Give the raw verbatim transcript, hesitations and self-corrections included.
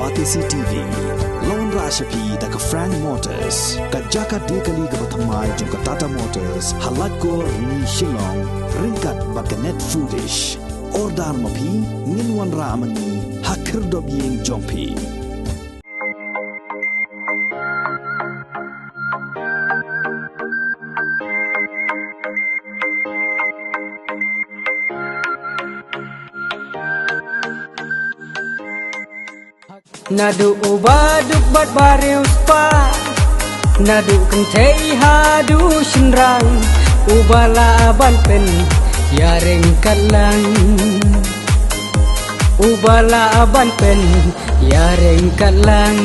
Batesi T V la wanrah sha phi da ka Frank Motors, ka jaka die kali kaba thymmai jong ka Tata Motors, ha Laitkor, Rni, Shillong, ryngkat bad ka Net Foodish. Order ma phi, ngin wanrah ma ngi ha khyrdop ïing jong phi. Naduh uba duk bad ba riewspah, naduh kynthei haduh shynrang, uba lah ban pynïaryngkat lang, uba lah ban pynïaryngkat lang.